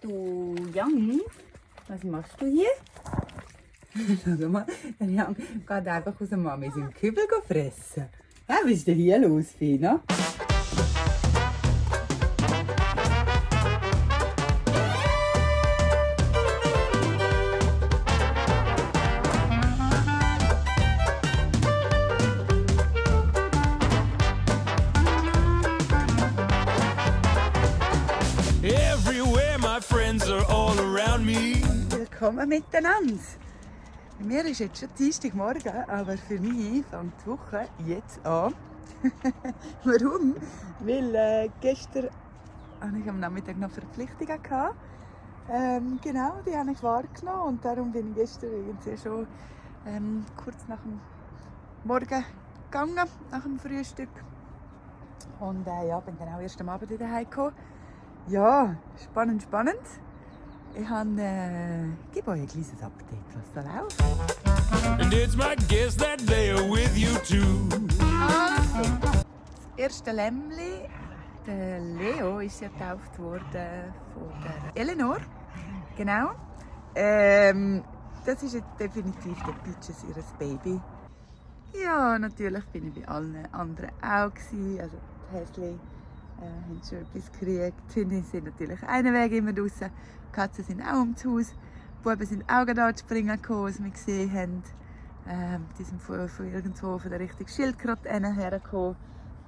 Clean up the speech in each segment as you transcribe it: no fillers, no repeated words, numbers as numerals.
Du Jan, was machst du hier? Schau mal, der Jan geht einfach aus der Mami seinen Kübel fressen. Ja, was ist denn hier los, Fina? Everywhere my friends are all around me. Willkommen miteinander. Bei mir ist jetzt schon Dienstagmorgen, aber für mich fängt die Woche jetzt an. Warum? Weil gestern hatte ich am Nachmittag noch Verpflichtungen. Genau, die habe ich wahrgenommen und darum bin ich gestern irgendwie schon kurz nach dem Morgen gegangen, nach dem Frühstück. Und ja, bin dann auch erst am Abend wieder heimgekommen. Ja, spannend. Ich gebe euch ein kleines Update, was da läuft. And it's my guess that they are with you too. Also, das erste Lämmli, der Leo, ist ja getauft worden von der Eleanor. Genau. Das ist jetzt definitiv der Peaches, ihr Baby. Ja, natürlich bin ich bei allen anderen auch gewesen. Also die Häsli haben schon etwas gekriegt. Die Hunde sind natürlich einen Weg immer draußen. Die Katzen sind auch ums Haus. Die Buben sind auch gerade springen gekommen, was wir gesehen haben. Die sind von irgendwo von der richtigen Schildkröte hergekommen.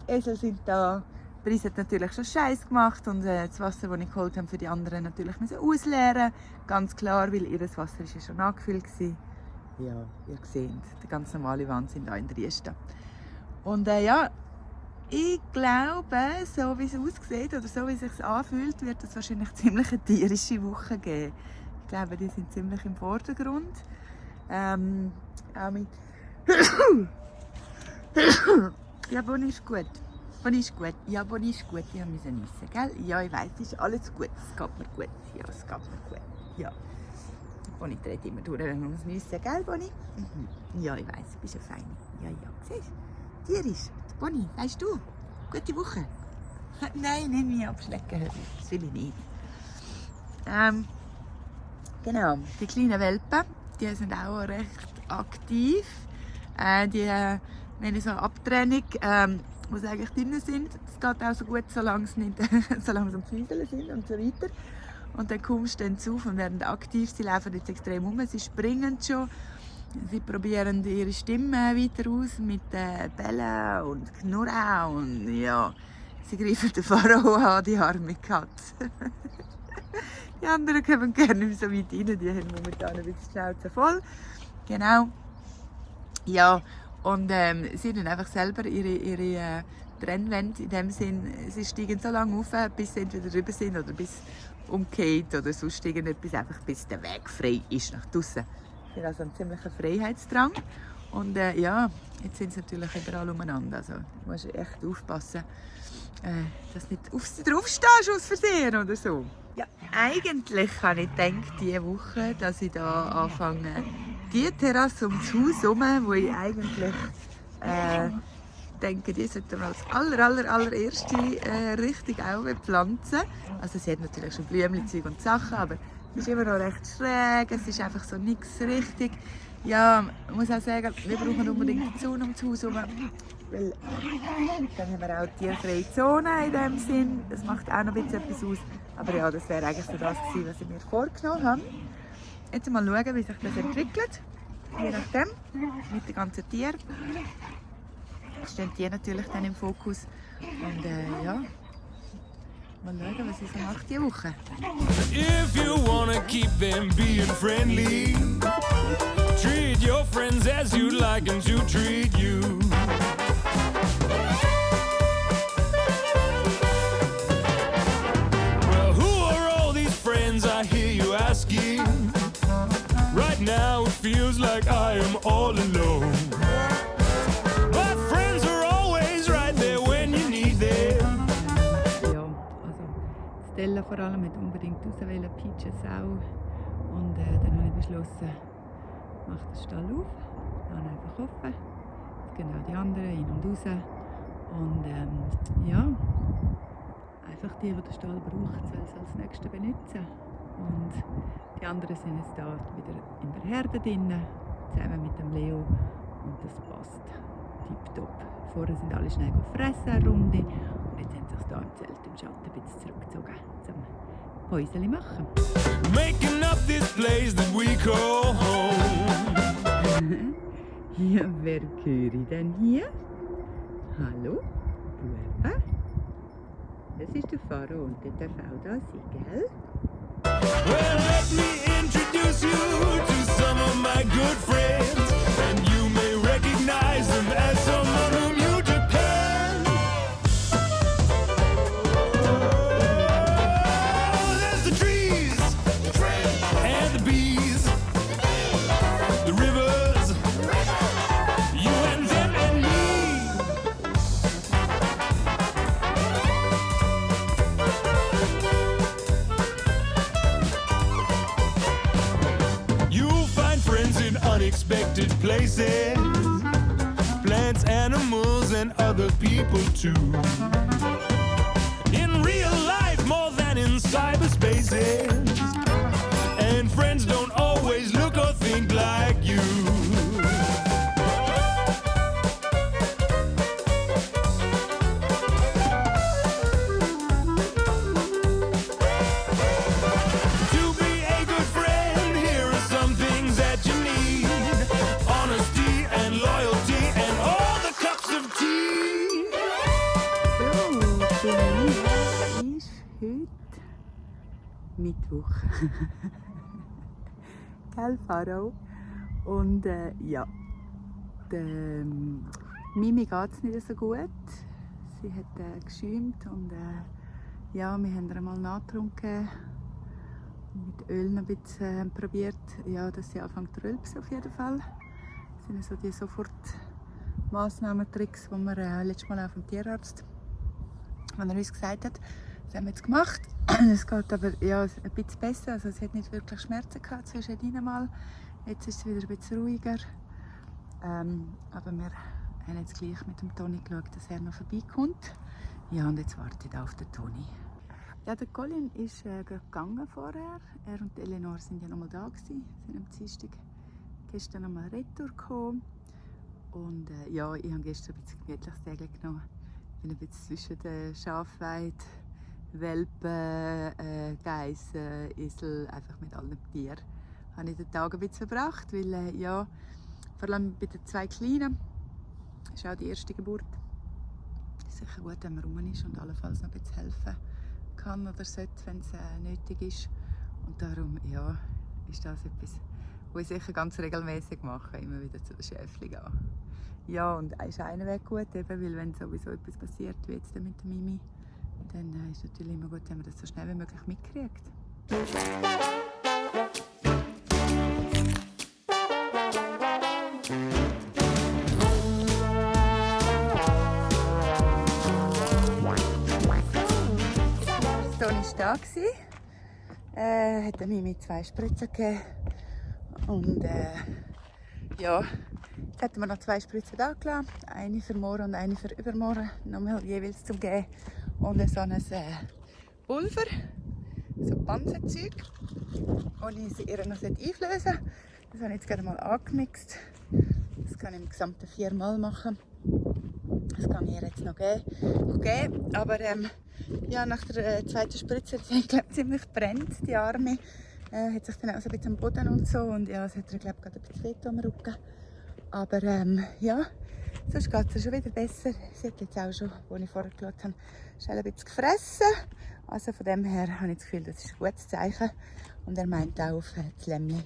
Die Esel sind da. Die Preis hat natürlich schon Scheiß gemacht und das Wasser, das ich geholt habe, für die anderen natürlich müssen ausleeren. Ganz klar, weil ihr Wasser ist ja schon angefüllt war. Ja, ihr seht, der ganz normale Wahnsinn da in der Rieste. Und ja, ich glaube, so wie es aussieht oder so wie es sich anfühlt, wird es wahrscheinlich ziemlich eine tierische Woche geben. Ich glaube, die sind ziemlich im Vordergrund. Auch mit ja, Bonnie ist gut. Bonnie ist gut. Ja, Bonnie ist gut. Ich musste niesen, gell? Ja, ich weiss, es ist alles gut. Es geht mir gut. Ja, es geht mir gut. Ja. Bonnie dreht immer durch, wenn man muss niesen, gell, Bonnie? Mhm. Ja, ich weiss, du bist eine Feine. Ja, siehst du? Tierisch. Bonnie, weißt du? Gute Woche. Nein, nicht mich abschlecken. Das will ich nicht. Genau, die kleinen Welpen, die sind auch recht aktiv. Wenn ich so eine Abtrennung, wo sie eigentlich drin sind, das geht auch so gut, solange sie am Fieseln sind und so weiter. Und dann kommst du dann zu und werden aktiv. Sie laufen jetzt extrem um, sie springen schon. Sie probieren ihre Stimme weiter aus mit Bellen und Knurren und ja, sie greifen den Pharao an, die arme Katze. Die anderen kommen gerne nicht mehr so weit rein, die haben momentan ein bisschen die Schnauze voll. Genau. Ja, und sie dann einfach selber ihre Trennwände, in dem Sinn, sie steigen so lange auf, bis sie entweder drüber sind oder bis umgekehrt oder sonst irgendetwas, einfach bis der Weg frei ist nach draussen. Sie haben also einen ziemlichen Freiheitsdrang. Und ja, jetzt sind sie natürlich überall umeinander. Also du musst echt aufpassen, dass du nicht auf sie draufstehst aus Versehen oder so. Ja, eigentlich habe ich gedacht, diese Woche, dass ich da anfange, die Terrasse ums Haus herum, wo ich eigentlich denke, die sollten wir als allererste richtig auch pflanzen. Also sie hat natürlich schon Blümchen, Zeug und Sachen, aber es ist immer noch recht schräg, es ist einfach so nichts richtig. Ja, ich muss auch sagen, wir brauchen unbedingt die Zone ums Haus herum, weil dann haben wir auch tierfreie Zone in dem Sinn. Das macht auch noch ein bisschen etwas aus. Aber ja, das wäre eigentlich so das gewesen, was ich mir vorgenommen habe. Jetzt mal schauen, wie sich das entwickelt. Je nachdem, mit den ganzen Tieren. Stehen die natürlich dann im Fokus. Und ja, mal schauen, was ich so mache diese Woche. If you wanna keep them being friendly, treat your friends as you'd like them to treat you. Well, who are all these friends I hear you asking? Right now it feels like I am all alone. But friends are always right there when you need them. Ja, also Stella vor allem hat unbedingt raus wollen, Peaches auch. Und dann habe ich beschlossen, ich mache den Stall auf, dann einfach offen. Jetzt gehen auch die anderen rein und raus. Und ja, einfach die den Stall brauchen, soll es als Nächste benutzen. Und die anderen sind jetzt da wieder in der Herde drin, zusammen mit dem Leo. Und das passt tipptopp. Vorher sind alle schnell fressen, eine Runde. Und jetzt haben sie sich hier im Zelt im Schatten ein bisschen zurückgezogen, zum Päuseli machen. Making up this place that we call home. Ja, wer höre ich denn hier? Hallo, Buben? Das ist der Pharao und der darf auch da sein, gell? Well, let me introduce you to some of my good friends, and you may recognize them as someone whom you depend. Oh, there's the trees, and the bees, the rivers, you and them and me. You'll find friends in unexpected places, plants, animals, and other people too. In real life more than in cyberspaces, and friends don't always look or think like you. To be a good friend, here are some things that you need: honesty and loyalty and all the cups of tea. So, für mich ist heute Mittwoch. Gell, Pharao? Und ja, der Mimi geht es nicht so gut. Sie hat geschäumt und ja, wir haben ihr mal nachgetrunken. Mit Öl noch ein bisschen probiert, ja, dass sie anfängt zu rülpsen auf jeden Fall. Das sind so die Sofortmaßnahmen-Tricks, die wir letztes Mal auch vom Tierarzt, wenn er uns gesagt hat, das haben wir jetzt gemacht. Es geht aber ja, ein bisschen besser, also sie hat nicht wirklich Schmerzen gehabt zwischendrin mal. Jetzt ist es wieder ein bisschen ruhiger. Aber wir haben jetzt gleich mit dem Toni geschaut, dass er noch vorbeikommt. Ja, und jetzt wartet auf den Toni. Ja, der Colin ist gegangen vorher. Er und Eleanor sind ja noch mal da gewesen. Sie sind am Dienstag gestern noch mal retour gekommen. Und ja, ich habe gestern ein bisschen gemütliches Tag genommen. Ich bin ein bisschen zwischen der Schafweide, Welpen, Geissen, Esel, einfach mit allen Tieren. Habe ich den Tag ein bisschen verbracht, weil ja, vor allem bei den zwei Kleinen ist auch die erste Geburt. Es ist sicher gut, wenn man rum ist und allenfalls noch ein bisschen helfen kann oder sollte, wenn es nötig ist. Und darum ja, ist das etwas, was ich sicher ganz regelmäßig mache, immer wieder zu den Schäfchen gehen. Ja, und ist einer Weg gut, eben, weil wenn sowieso etwas passiert, wie jetzt mit der Mimi, dann ist es natürlich immer gut, wenn man das so schnell wie möglich mitkriegt. Toni war da, hat der Mimi 2 Spritzen gegeben und ja, jetzt hatten wir noch 2 Spritzen da gelassen, eine für morgen und eine für übermorgen, nochmal jeweils zum Geben und so ein Pulver, so Panzerzeug, und ich ihr noch einflößen sollte. Das habe ich jetzt gerade mal angemixt. Das kann ich im gesamten 4 Mal machen. Das kann ich ihr jetzt noch geben. Aber ja, nach der zweiten Spritze hat sie ziemlich brennt, die Arme. Hat sich dann auch so ein bisschen am Boden und so. Und ja, es hat ihr, glaube ich, gerade ein bisschen weh am Rücken. Aber ja, sonst geht es schon wieder besser. Sie hat jetzt auch schon, als ich vorher geschaut habe, schnell ein bisschen gefressen. Also von dem her habe ich das Gefühl, das ist ein gutes Zeichen. Und er meint auch, auf das Lämmchen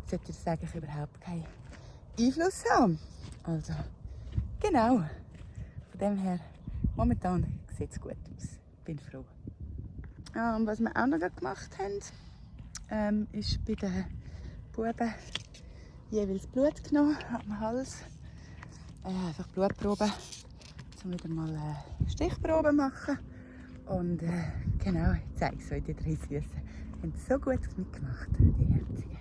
sollte das eigentlich überhaupt keinen Einfluss haben. Also, genau. Von dem her, momentan sieht es gut aus. Ich bin froh. Und was wir auch noch gemacht haben, ist bei den Buben jeweils Blut genommen am Hals. Einfach Blutproben, um wieder mal Stichproben machen. Und genau, ich zeige es euch, die 3 Süßen. Die haben so gut mitgemacht, die Herzigen.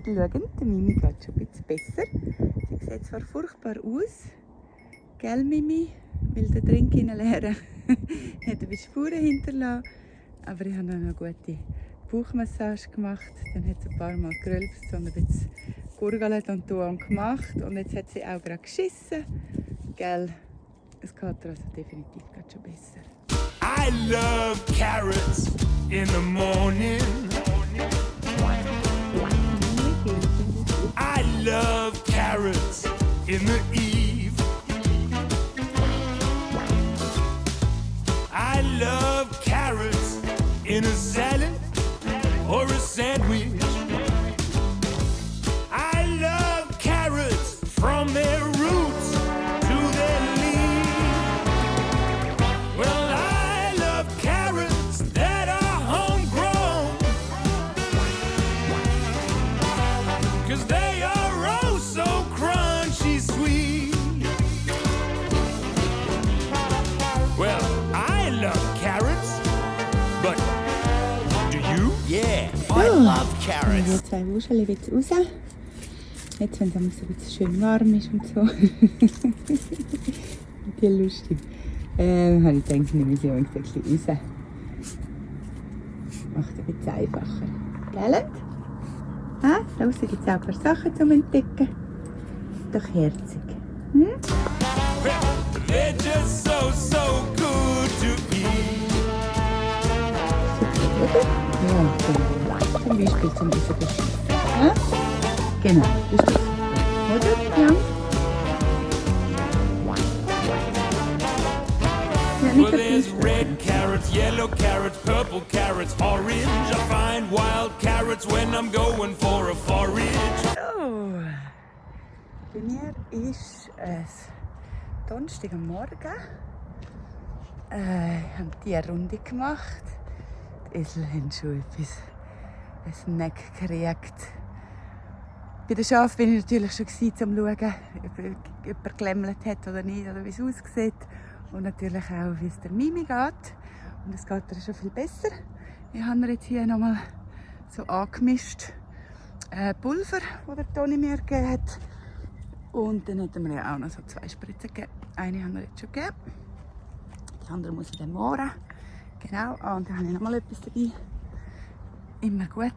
Schauen, der Mimi geht schon ein bisschen besser. Sie sieht zwar furchtbar aus, Gell, Mimi? Weil den Drink leeren hat ein bisschen Spuren hinterlassen. Aber ich habe noch eine gute Bauchmassage gemacht. Dann hat sie ein paar Mal gerülpst und ein bisschen gurgelt und gemacht. Und jetzt hat sie auch gerade geschissen. Gell? Es geht ihr also definitiv gerade schon besser. I love carrots in the morning. I love carrots in the eve. I love carrots in a salad or a sandwich. I love carrots from their roots to their leaves. Well, I love carrots that are homegrown, 'cause they are oh so crunchy sweet. Well, I love carrots, but do you? Yeah, I love carrots. Die zwei Wuschel jetzt raus. Jetzt, wenn es ein bisschen schön warm ist und so. Die lustig. Habe ich gedacht, nehme ich sie ein bisschen raus. Macht es ein bisschen einfacher. Gell? Ah, draußen gibt es auch ein paar Sachen zum Entdecken. Doch herzig. Hm? They're just so good to eat. Ja, genau. Zum Beispiel zum Essen. Ja? Genau, das ist super. Oder? Ja. Well, there's red carrots, yellow carrots, purple carrots, orange. I find wild carrots when I'm going for a forage. So, bei mir ist es Donnerstag am Morgen. Ich habe diese Runde gemacht. Die Esel haben schon etwas, ein Snack gekriegt. Bei den Schafen bin ich natürlich schon gewesen, um zu schauen, ob jemand gelämmelt hat oder nicht, oder wie es aussieht. Und natürlich auch, wie es der Mimi geht. Und es geht ihr schon viel besser. Ich habe ihr jetzt hier nochmal so angemischt Pulver, das der Toni mir gegeben hat. Und dann hat er mir ja auch noch so 2 Spritzen gegeben. Eine haben wir jetzt schon gegeben. Die andere muss ich dann morgen. Genau. Und dann habe ich nochmal etwas dabei. Immer gut.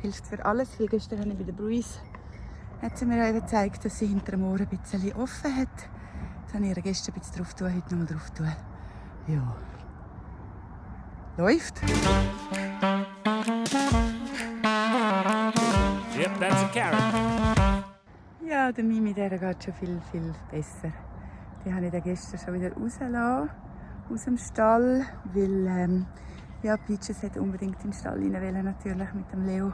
Hilft für alles. Weil gestern habe ich bei der Bruce hat sie mir eben gezeigt, dass sie hinter dem Ohr ein bisschen offen hat. Jetzt habe ich ihr gestern ein bisschen drauf tun, heute nochmal drauf tun. Ja. Läuft. Yep, that's a carrot. Ja, der Mimi, der geht schon viel besser. Die habe ich dann gestern schon wieder rausgelassen, aus dem Stall, weil ja, Peaches hat unbedingt in den Stall rein wollen, natürlich mit dem Leo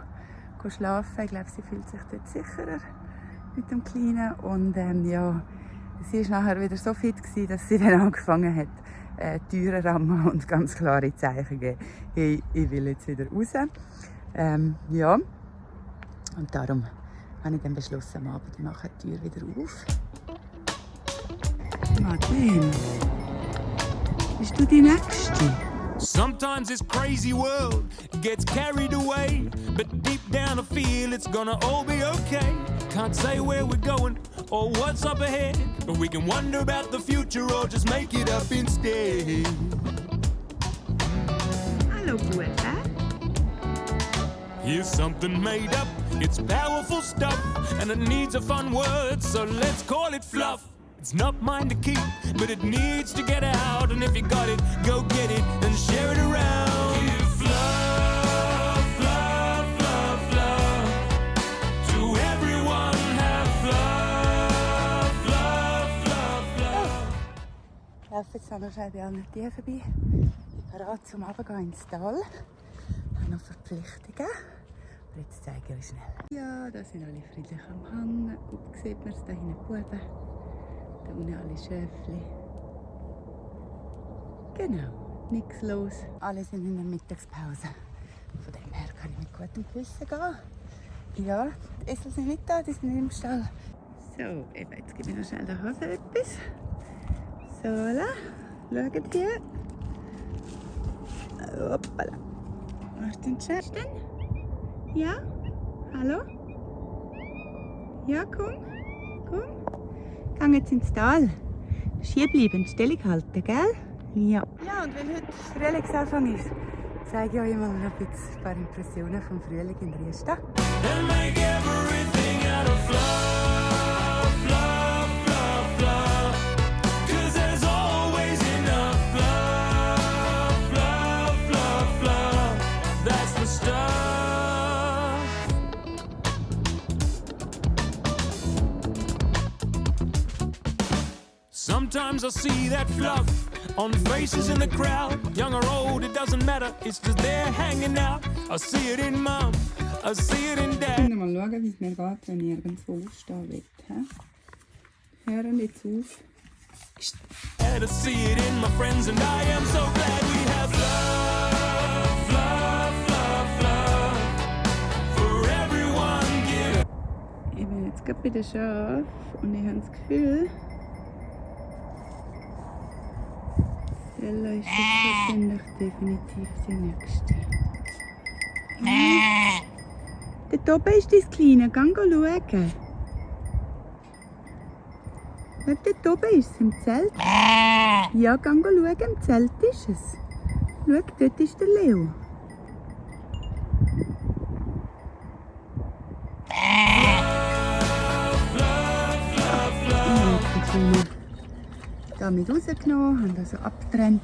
schlafen. Ich glaube, sie fühlt sich dort sicherer mit dem Kleinen. Und ja, sie war nachher wieder so fit gewesen, dass sie dann angefangen hat, Türen rammen und ganz klare Zeichen geben. Hey, ich will jetzt wieder raus. Ja, und darum habe ich dann beschlossen, am Abend ich mache die Tür wieder auf. Madeleine, bist du die Nächste? Sometimes this crazy world gets carried away, but deep down I feel it's gonna all be okay. Can't say where we're going or what's up ahead, but we can wonder about the future or just make it up instead. Hallo, gut, Here's something made up, it's powerful stuff, and it needs a fun word, so let's call it fluff. It's not mine to keep, but it needs to get out, and if you got it, go get it and share it around. Give fluff, fluff, fluff, fluff, to everyone have fluff, fluff, fluff, fluff. Ich laufe jetzt noch schnell bei allen Tieren vorbei. Bereit zum Runtergehen ins Tal. Ich habe noch Verpflichtungen. Aber jetzt zeige ich euch schnell. Ja, da sind alle friedlich am Hang. Gut sieht man es, da hinten die Buben. Da unten alle Schäfchen. Genau, nichts los. Alle sind in der Mittagspause. Von dem her kann ich mit gutem Gewissen gehen. Ja, die Esel sind nicht da, die sind nicht im Stall. So, eben, jetzt gebe ich noch schnell der Hase etwas. So, voilà. Schaut hier. Hoppala. Was ist denn Schäfchen? Ja? Hallo? Ja, komm. Komm. Geh jetzt ins Tal. Hier bleiben, Stellung halten, gell? Ja. Ja, und weil heute Frühlingsanfang ist, zeige ich euch mal noch ein paar Impressionen vom Frühling in Riesta. And make everything out of fluff, fluff, fluff, fluff. 'Cause there's always enough fluff, fluff, fluff, fluff. That's the stuff. Sometimes I see that fluff on faces in the crowd. Young or old, it doesn't matter, it's just there hanging out. I see it in mom, I see it in dad. Wir mal schauen, wie es mir geht, wenn ich irgendwo aufstehen will. Hören jetzt auf. And I see it in my friends and I am so glad we have love, love, love, love for everyone give. Ich bin jetzt gerade bei den Schafen und ich habe das Gefühl, Stella ist jetzt wahrscheinlich definitiv die Nächste. Dort oben ist dein Kleine, geh schauen. Schau, dort oben ist es, im Zelt. Ja, geh schauen, im Zelt ist es. Schau, dort ist der Leo. Ich habe mit rausgenommen, haben also abgetrennt,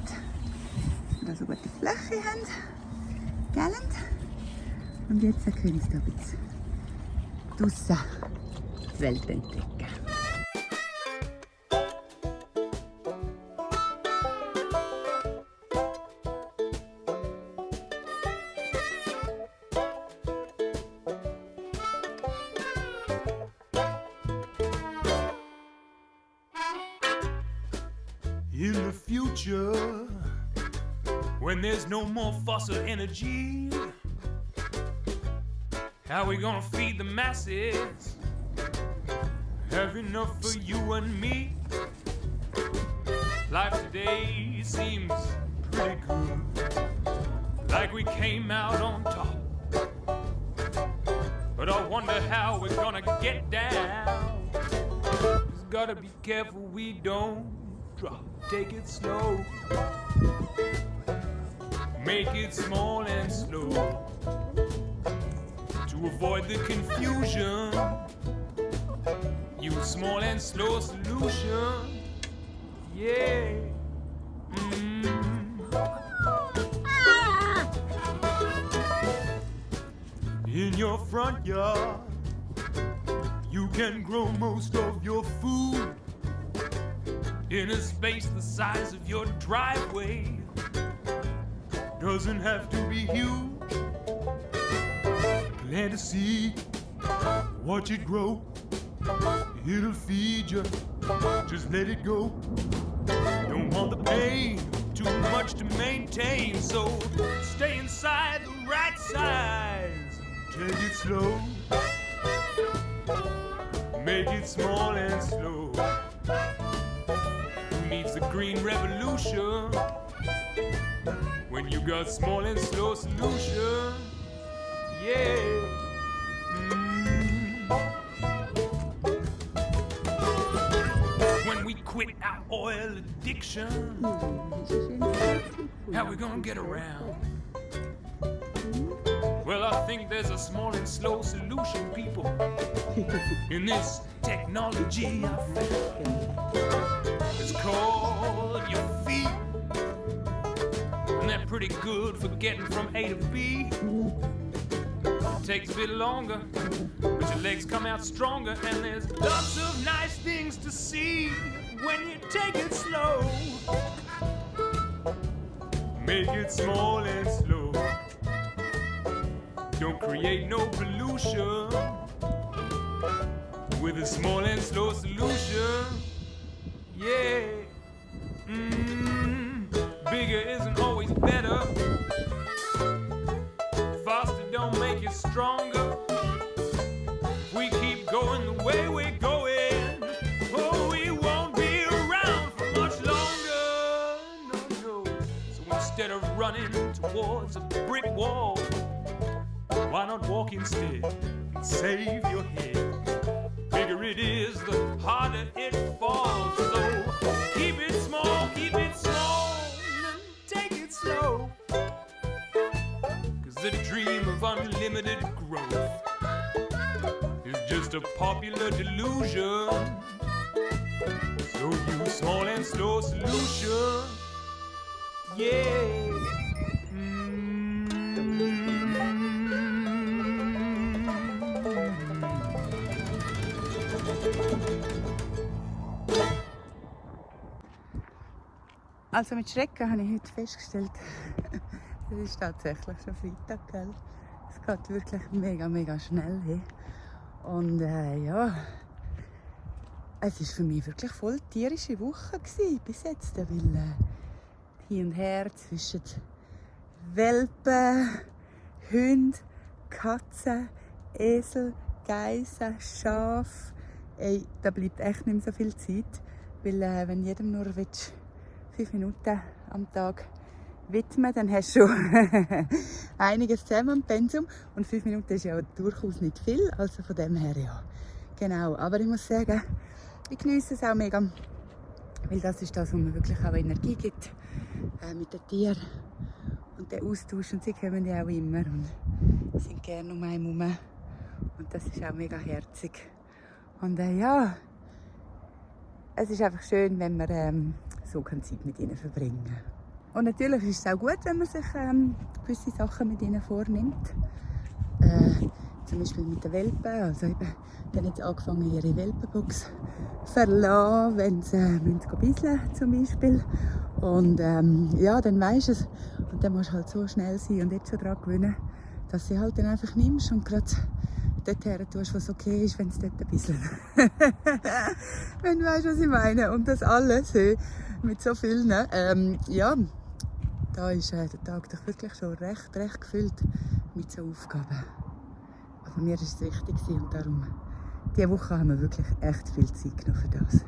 dass wir eine gute Fläche haben. Gellend. Und jetzt können wir da ein bisschen draussen die Welt entdecken. In the future, when there's no more fossil energy, how we gonna feed the masses? Have enough for you and me? Life today seems pretty good, like we came out on top. But I wonder how we're gonna get down. Just gotta be careful we don't drop. Take it slow, make it small and slow, to avoid the confusion. Use small and slow solution, yeah. In your front yard, you can grow most of your food. In a space the size of your driveway, doesn't have to be huge. Plant a seed, watch it grow, it'll feed you, just let it go. Don't want the pain, too much to maintain, so stay inside the right size. Take it slow, make it small and slow. Needs the green revolution when you got small and slow solution, yeah. When we quit our oil addiction, how we gonna get around? Well, I think there's a small and slow solution, people, in this technology I found. It's called your feet, and they're pretty good for getting from A to B. It takes a bit longer, but your legs come out stronger, and there's lots of nice things to see when you take it slow. Make it small and slow. Don't create no pollution with a small and slow solution. Yeah. Bigger isn't always better. Faster don't make you stronger. If we keep going the way we're going, oh, we won't be around for much longer. No, no. So instead of running towards a brick wall, why not walk instead and save your head? Bigger it is, the harder it falls. So keep just a popular delusion. So use small and slow solution. Yeah. Also mit Schrecken habe ich heute festgestellt, es ist tatsächlich schon Freitag, gell? Es geht wirklich mega schnell hin. Und ja, es war für mich wirklich voll tierische Woche gewesen, bis jetzt, weil hin und her zwischen Welpen, Hunden, Katzen, Esel, Geissen, Schaf. Ey, da bleibt echt nicht mehr so viel Zeit, weil wenn jedem nur 5 Minuten am Tag widmen, dann hast du schon einiges zusammen am Pensum. Und 5 Minuten ist ja durchaus nicht viel, also von dem her ja. Genau, aber ich muss sagen, ich genieße es auch mega, weil das ist das, was mir wirklich auch Energie gibt mit den Tieren und den Austausch. Und sie kommen ja auch immer und sind gerne um einen herum. Und das ist auch mega herzig. Und ja, es ist einfach schön, wenn man so Zeit mit ihnen verbringen kann. Und natürlich ist es auch gut, wenn man sich gewisse Sachen mit ihnen vornimmt. Zum Beispiel mit den Welpen. Also eben, dann hat sie angefangen, ihre Welpenbox zu verlassen, wenn sie bisseln zum Beispiel. Und ja, dann weisst du es. Und dann musst du halt so schnell sein und jetzt schon daran gewöhnen, dass sie halt dann einfach nimmst und gerade dorthin tust, was okay ist, wenn sie dort bisseln. Wenn du weißt, was ich meine. Und das alles mit so vielen. Ja, da ist der Tag doch wirklich schon recht gefüllt mit so Aufgaben. Aber mir war es wichtig und darum, diese Woche haben wir wirklich echt viel Zeit genommen für das.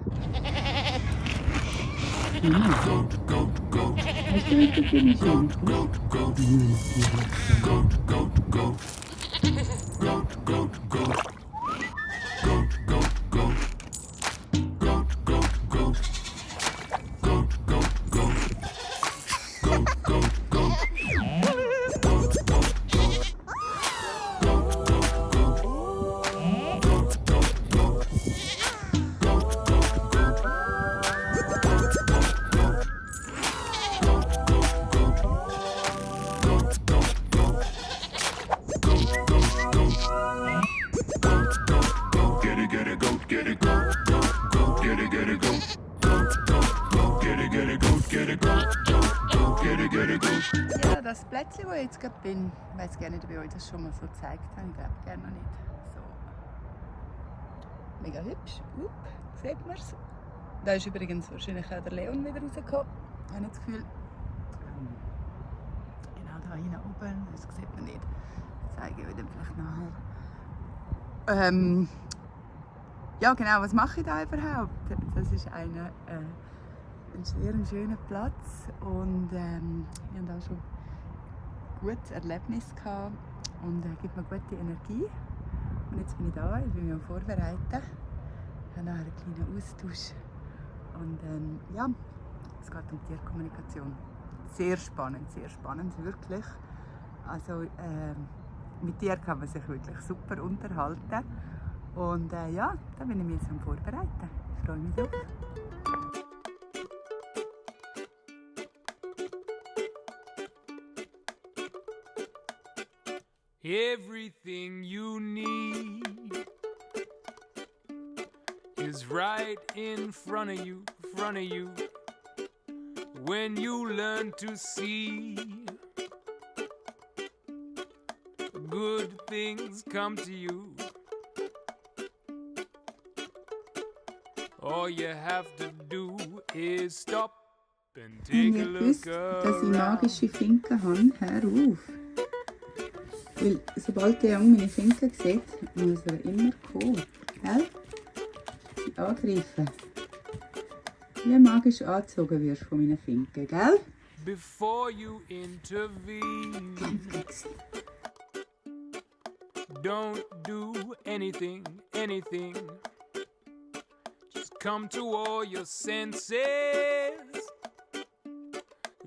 Goat, goat, goat. Hast du heute für mich Goat, goat, goat. Goat, goat, goat. Goat, goat, goat. Goat, goat, goat. Goat, goat, goat. Goat, goat, goat. Goat, goat, goat. Ja, das Plätzchen, wo ich jetzt gerade bin, ich weiß gar nicht, ob ich euch das schon mal so gezeigt habe. Ich glaube gerne noch nicht. So. Mega hübsch. Sieht man es? Da ist übrigens wahrscheinlich auch der Leon wieder rausgekommen. Ich habe das Gefühl. Genau da hinten oben, das sieht man nicht. Das zeige ich euch dann vielleicht nachher. Ja genau, was mache ich da überhaupt? Das ist ein sehr schöner Platz und wir haben da schon gutes Erlebnis gehabt und gibt mir gute Energie. Und jetzt bin ich da, ich bin mich am Vorbereiten. Ich habe nachher einen kleinen Austausch. Und ja, es geht um Tierkommunikation. Sehr spannend, wirklich. Also mit dir kann man sich wirklich super unterhalten. Und ja, da bin ich mich jetzt am Vorbereiten. Ich freue mich drauf. Everything you need is right in front of you. When you learn to see, good things come to you. All you have to do is stop and take a look around. Dass ich magische Finken habe, hör auf. Weil sobald der Junge meine Finken sieht, muss er immer kommen. Gell? Sie angreifen. Wie magisch angezogen wirst von meinen Finken, gell? Before you intervene, don't do anything. Just come to all your senses.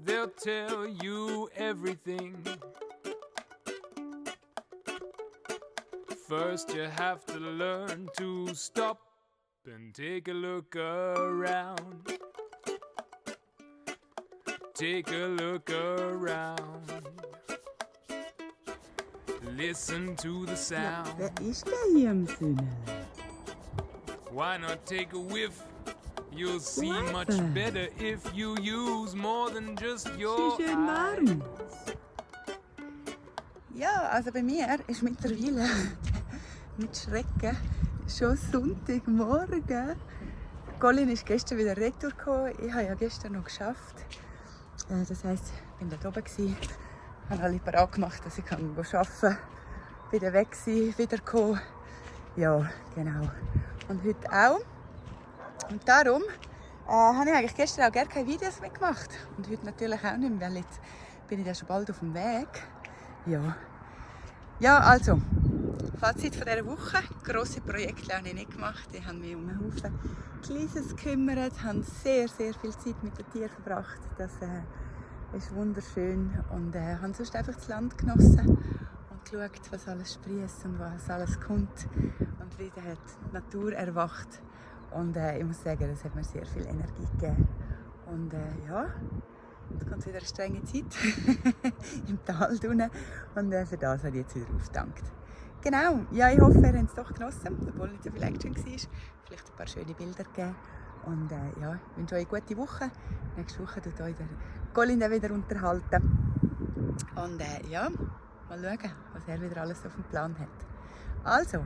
They'll tell you everything. first you have to learn to stop and take a look around. Take a look around. Listen to the sound. Wer ist der hier im Sünnel? Why not take a whiff? You'll see much better if you use more than just your Schön warm. eyes. Ja, also bei mir ist mittlerweile mit Schrecken schon Sonntagmorgen. Colin ist gestern wieder retour gekommen. Ich habe ja gestern noch geschafft. Das heisst, ich war dort oben, habe alle parat gemacht, dass ich arbeiten kann. Wieder weg sein, wieder kommen. Ja, genau. Und heute auch. Und darum habe ich eigentlich gestern auch gar keine Videos mehr gemacht. Und heute natürlich auch nicht mehr, weil jetzt bin ich ja schon bald auf dem Weg. Ja, also, Fazit von dieser Woche. Grosse Projekte habe ich nicht gemacht. Ich habe mich um einen Haufen Kleines gekümmert, habe sehr, sehr viel Zeit mit den Tieren verbracht. Das ist wunderschön. Und habe sonst einfach das Land genossen und geschaut, was alles sprießt und was alles kommt. Und wieder hat die Natur erwacht. Und ich muss sagen, das hat mir sehr viel Energie gegeben. Und ja, jetzt kommt wieder eine strenge Zeit im Tal unten. Und für das habe ich jetzt wieder aufgedankt. Genau, ja, ich hoffe, ihr habt es doch genossen, obwohl es nicht so viel Action war. Vielleicht ein paar schöne Bilder gegeben. Und ja, ich wünsche euch eine gute Woche. Nächste Woche tut euch der Colin wieder unterhalten. Und ja, mal schauen, was er wieder alles auf dem Plan hat. Also,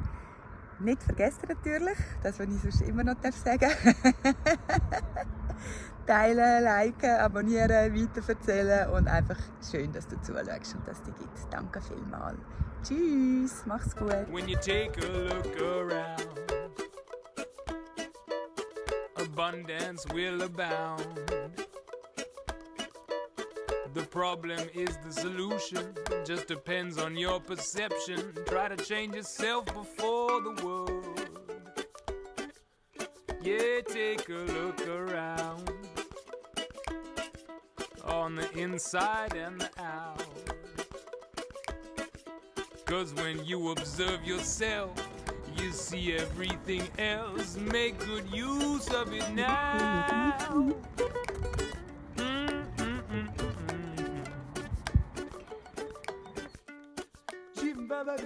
nicht vergessen natürlich, das, was ich sonst immer noch sagen darf. Teilen, liken, abonnieren, weiterverzählen und einfach schön, dass du zuschaust und dass es dich gibt. Danke vielmals. Tschüss, mach's gut. When you take a look around, abundance will abound. The problem is the solution, just depends on your perception. Try to change yourself before the world. Yeah, take a look around, on the inside and the out. 'Cause when you observe yourself, you see everything else. Make good use of it now. Jim Baba